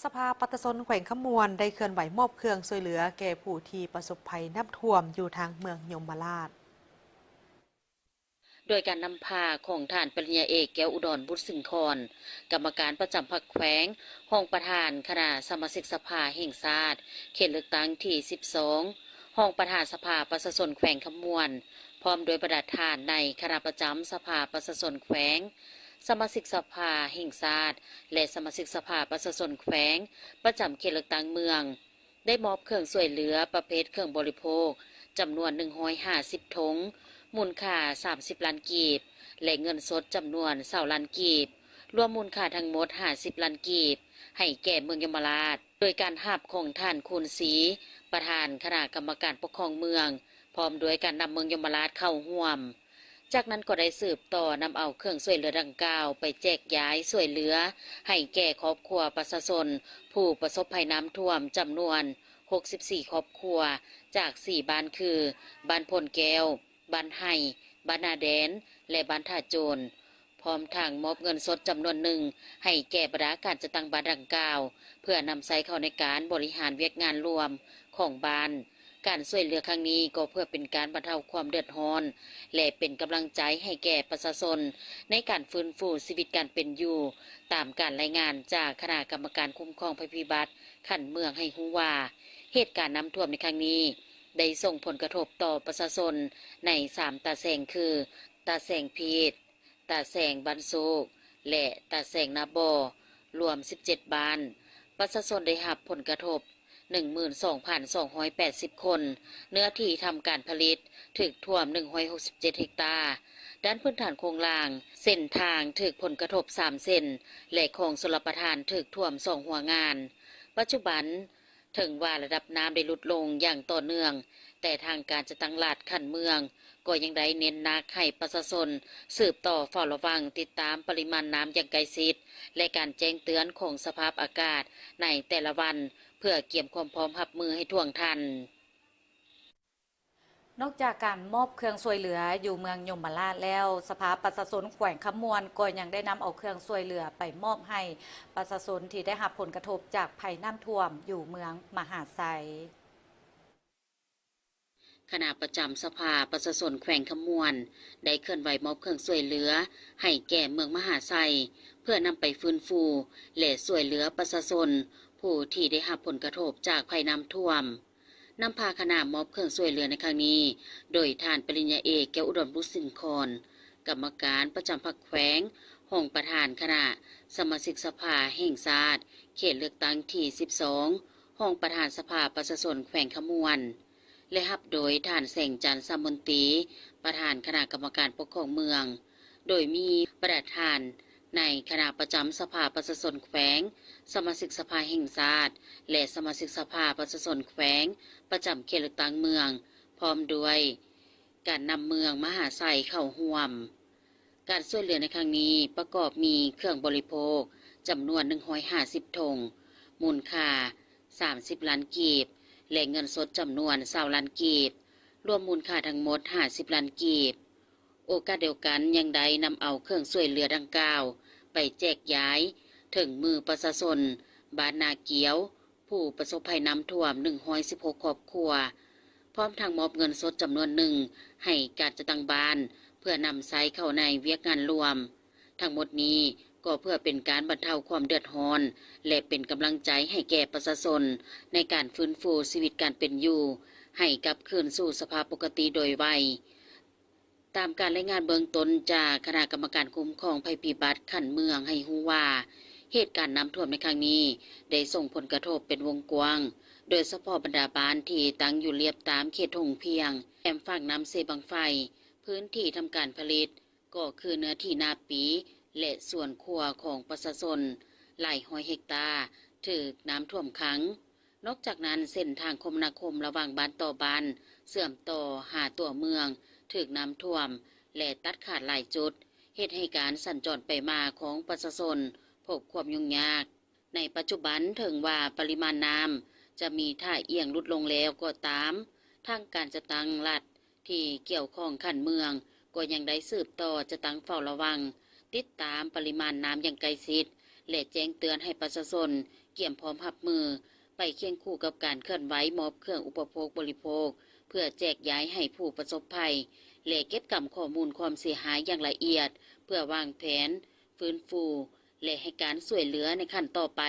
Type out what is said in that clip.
ສະພາປະຊາຊົນແຂວງຄຳມ່ວນ ໄດ້ເຄື່ອນໄຫວມອບເຄື່ອງຊ່ວຍເຫຼືອແກ່ຜູ້ທີ່ປະສົບໄພນ້ຳຖ້ວມຢູ່ທາງເມືອງຍົມມະລາດ. ໂດຍການນຳພາຂອງທ່ານປະລິນຍາເອກ ແກ້ວອຸດອນ ບຸດສິງຄອນ, ກຳມະການປະຈຳພັກແຂວງ, ຮອງປະທານຄະນະສະມາຊິກສະພາແຫ່ງຊາດ ເຂດເລືອກຕັ້ງທີສິບສອງ, ຮອງປະທານສະພາປະຊາຊົນແຂວງຄຳມ່ວນ, ພ້ອມດ້ວຍບັນດາທ່ານໃນຄະນະປະຈຳສະພາປະຊາຊົນແຂວງ, ສະມາຊິກສະພາແຫ່ງຊາດ ແລະ ສະມາຊິກສະພາປະຊາຊົນແຂວງ ປະຈຳເຂດເລືອກຕັ້ງເມືອງ ໄດ້ມອບເຄື່ອງຊ່ວຍເຫຼືອປະເພດເຄື່ອງບໍລິໂພກ ຈຳນວນໜຶ່ງຮ້ອຍຫ້າສິບຖົງ, ມູນຄ່າສາມສິບລ້ານກີບ ແລະ ເງິນສົດຈຳນວນຊາວລ້ານກີບ, ລວມມູນຄ່າທັງໝົດຫ້າສິບລ້ານກີບ ໃຫ້ແກ່ເມືອງຍົມມະລາດ, ໂດຍການຮັບຂອງທ່ານ ຄູນ ສີ ປະທານຄະນະກຳມະການປົກຄອງເມືອງ, ພ້ອມດ້ວຍການນຳເມືອງຍົມມະລາດເຂົ້າຮ່ວມ. ຈາກນັ້ນກໍໄດ້ສືບຕໍ່ນຳເອົາເຄື່ອງຊ່ວຍເຫຼືອດັ່ງກ່າວໄປແຈກຢາຍຊ່ວຍເຫຼືອໃຫ້ແກ່ຄອບຄົວປະຊາຊົນຜູ້ປະສົບໄພນ້ຳຖ້ວມຈຳນວນຫົກສິບສີ່ຄອບຄົວ ຈາກສີ່ບ້ານຄື ບ້ານໂພນແກ້ວ, ບ້ານໄຮ່, ບ້ານນາແດນ ແລະ ບ້ານທ່າໂຈນ, ພ້ອມທັງມອບເງິນສົດຈຳນວນໜຶ່ງໃຫ້ແກ່ບັນດາການຈັດຕັ້ງບ້ານດັ່ງກ່າວ ເພື່ອນຳໃຊ້ເຂົ້າໃນການບໍລິຫານວຽກງານລວມຂອງບ້ານ. ການຊ່ວຍເຫຼືອຄັ້ງນີ້ກໍເພື່ອເປັນການບັນເທົາຄວາມເດືອດຮ້ອນ ແລະ ເປັນກຳລັງໃຈໃຫ້ແກ່ປະຊາຊົນໃນການຟື້ນຟູຊີວິດການເປັນຢູ່, ຕາມການລາຍງານຈາກຄະນະກຳມະການຄຸ້ມຄອງໄພພິບັດຂັ້ນເມືອງໃຫ້ຮູ້ວ່າ ເຫດການນ້ຳຖ້ວມໃນຄັ້ງນີ້ໄດ້ສົ່ງຜົນກະທົບຕໍ່ປະຊາຊົນໃນສາມຕາແສງຄື ຕາແສງພີດ, ຕາແສງບ້ານໂຊກ ແລະ ຕາແສງນາບໍ່ ລວມສິບເຈັດບ້ານ. ປະຊາຊົນໄດ້ຮັບຜົນກະທົບໜຶ່ງໝື່ນສອງພັນສອງຮ້ອຍແປດສິບຄົນ, ເນື້ອທີ່ທຳການຜະລິດຖືກຖ້ວມໜຶ່ງຮ້ອຍຫົກສິບເຈັດເຮັກຕາ. ດ້ານພື້ນຖານໂຄງລ່າງ, ເສັ້ນທາງຖືກຜົນກະທົບສາມເສັ້ນ ແລະ ຂອງຊົນລະປະທານຖືກຖ້ວມສອງຫົວງານ. ປັດຈຸບັນ, ເຖິງວ່າລະດັບນ້ຳໄດ້ຫຼຸດລົງຢ່າງຕໍ່ເນື່ອງ, ແຕ່ທາງການຈັດຕັ້ງລັດຂັ້ນເມືອງກໍຍັງໄດ້ເນັ້ນໜັກໃຫ້ປະຊາຊົນສືບຕໍ່ເຝົ້າລະວັງ, ຕິດຕາມປະລິມານນ້ຳຢ່າງໃກ້ຊິດ ແລະ ການແຈ້ງເຕືອນຂອງສະພາບອາກາດໃນແຕ່ລະວັນ ເພື່ອກຽມຄວາມພ້ອມຮັບມືໃຫ້ທ່ວງທັນ. ນອກຈາກການມອບເຄື່ອງຊ່ວຍເຫຼືອຢູ່ເມືອງຍົມມະລາດແລ້ວ, ສະພາປະຊາຊົນແຂວງຄຳມ່ວນກໍຍັງໄດ້ນຳເອົາເຄື່ອງຊ່ວຍເຫຼືອໄປມອບໃຫ້ປະຊາຊົນທີ່ໄດ້ຮັບຜົນກະທົບຈາກໄພນ້ຳຖ້ວມຢູ່ເມືອງມະຫາໄຊ. ຄະນະປະຈຳສະພາປະຊາຊົນແຂວງຄຳມ່ວນ ໄດ້ເຄື່ອນໄຫວມອບເຄື່ອງຊ່ວຍເຫຼືອໃຫ້ແກ່ເມືອງມະຫາໄຊ ເພື່ອນຳໄປຟື້ນຟູ ແລະ ຊ່ວຍເຫຼືອປະຊາຊົນຜູ້ທີ່ໄດ້ຮັບຜົນກະທົບຈາກໄພນ້ຳຖ້ວມ. ນຳພາຄະນະມອບເຄື່ອງຊ່ວຍເຫຼືອໃນຄັ້ງນີ້ ໂດຍທ່ານປະລິນຍາເອກ ແກ້ວອຸດອນ ບຸດສິງຄອນ, ກຳມະການປະຈຳພັກແຂວງ, ຮອງປະທານຄະນະສະມາຊິກສະພາແຫ່ງຊາດ ເຂດເລືອກຕັ້ງທີສິບສອງ, ຮອງປະທານສະພາປະຊາຊົນແຂວງຄຳມ່ວນ ແລະ ຮັບໂດຍທ່ານ ແສງຈັນ ສາມົນຕີ ປະທານຄະນະກຳມະການປົກຄອງເມືອງ. ໂດຍມີບັນດາທ່ານໃນຄະນະປະຈຳສະພາປະຊາຊົນແຂວງ, ສະມາຊິກສະພາແຫ່ງຊາດ ແລະ ສະມາຊິກສະພາປະຊາຊົນແຂວງ ປະຈຳເຂດເລືອກຕັ້ງເມືອງ ພ້ອມດ້ວຍການນຳເມືອງມະຫາໄຊເຂົ້າຮ່ວມ. ການຊ່ວຍເຫຼືອໃນຄັ້ງນີ້ປະກອບມີເຄື່ອງບໍລິໂພກຈຳນວນໜຶ່ງຮ້ອຍຫ້າສິບຖົງ, ມູນຄ່າສາມສິບລ້ານກີບ ແລະ ເງິນສົດຈຳນວນຊາວລ້ານກີບ, ລວມມູນຄ່າທັງໝົດຫ້າສິບລ້ານກີບ. ໂອກາດດຽວກັນຍັງໄດ້ນຳເອົາເຄື່ອງຊ່ວຍເຫຼືອດັ່ງກ່າວໄປແຈກຢາຍເຖິງມືປະຊາຊົນບ້ານນາກຽວ ຜູ້ປະສົບໄພນ້ຳຖ້ວມໜຶ່ງຮ້ອຍສິບຫົກຄອບຄົວ, ພ້ອມທັງມອບເງິນສົດຈຳນວນໜຶ່ງໃຫ້ການຈັດຕັ້ງບ້ານ ເພື່ອນຳໃຊ້ເຂົ້າໃນວຽກງານລວມ. ທັງໝົດນີ້ກໍເພື່ອເປັນການບັນເທົາຄວາມເດືອດຮ້ອນ ແລະ ເປັນກຳລັງໃຈໃຫ້ແກ່ປະຊາຊົນໃນການຟື້ນຟູຊີວິດການເປັນຢູ່ໃຫ້ກັບຄືນສູ່ສະພາບປົກກະຕິໂດຍໄວ. ຕາມການລາຍງານເບື້ອງຕົ້ນຈາກຄະນະກຳມະການຄຸ້ມຄອງໄພພິບັດຂັ້ນເມືອງໃຫ້ຮູ້ວ່າ ເຫດການນ້ຳຖ້ວມໃນຄັ້ງນີ້ໄດ້ສົ່ງຜົນກະທົບເປັນວົງກວ້າງ, ໂດຍສະເພາະບັນດາບ້ານທີ່ຕັ້ງຢູ່ລຽບຕາມເຂດທົ່ງພຽງ, ແຄມຝັ່ງນ້ຳເຊບັ້ງໄຟ, ພື້ນທີ່ທຳການຜະລິດ ກໍຄືເນື້ອທີ່ນາປີ ແລະ ສວນຄົວຂອງປະຊາຊົນຫຼາຍຮ້ອຍເຮັກຕາ ຖືກນ້ຳຖ້ວມຂັງ. ນອກຈາກນັ້ນ, ເສັ້ນທາງຄົມມະນາຄົມລະຫວ່າງບ້ານຕໍ່ບ້ານ ເຊື່ອມຕໍ່ຫາຕົວເມືອງ ຖືກນ້ຳຖ້ວມ ແລະ ຕັດຂາດຫຼາຍຈຸດ, ເຮັດໃຫ້ການສັນຈອນໄປມາຂອງປະຊາຊົນພົບຄວາມຫຍຸ້ງຍາກ. ໃນປັດຈຸບັນ, ເຖິງວ່າປະລິມານນ້ຳຈະມີທ່າອ່ຽງຫຼຸດລົງແລ້ວກໍຕາມ, ທາງການຈັດຕັ້ງລັດທີ່ກ່ຽວຂ້ອງຂັ້ນເມືອງ ກໍຍັງໄດ້ສືບຕໍ່ຈັດຕັ້ງເຝົ້າລະວັງ, ຕິດຕາມປະລິມານນ້ຳຢ່າງໃກ້ຊິດ ແລະ ແຈ້ງເຕືອນໃຫ້ປະຊາຊົນ ກຽມພ້ອມຮັບມື ໄປຄຽງຄູ່ກັບການເຄື່ອນໄຫວມອບເຄື່ອງອຸປະໂພກບໍລິໂພກ ເພື່ອແຈກຢາຍໃຫ້ຜູ້ປະສົບໄພ ແລະເກັບກຳຂໍ້ມູນຄວາມເສຍຫາຍຢ່າງລະອຽດ ເພື່ອວາງແຜນຟື້ນຟູ ແລະໃຫ້ການຊ່ວຍເຫຼືອໃນຂັ້ນຕໍ່ໄປ.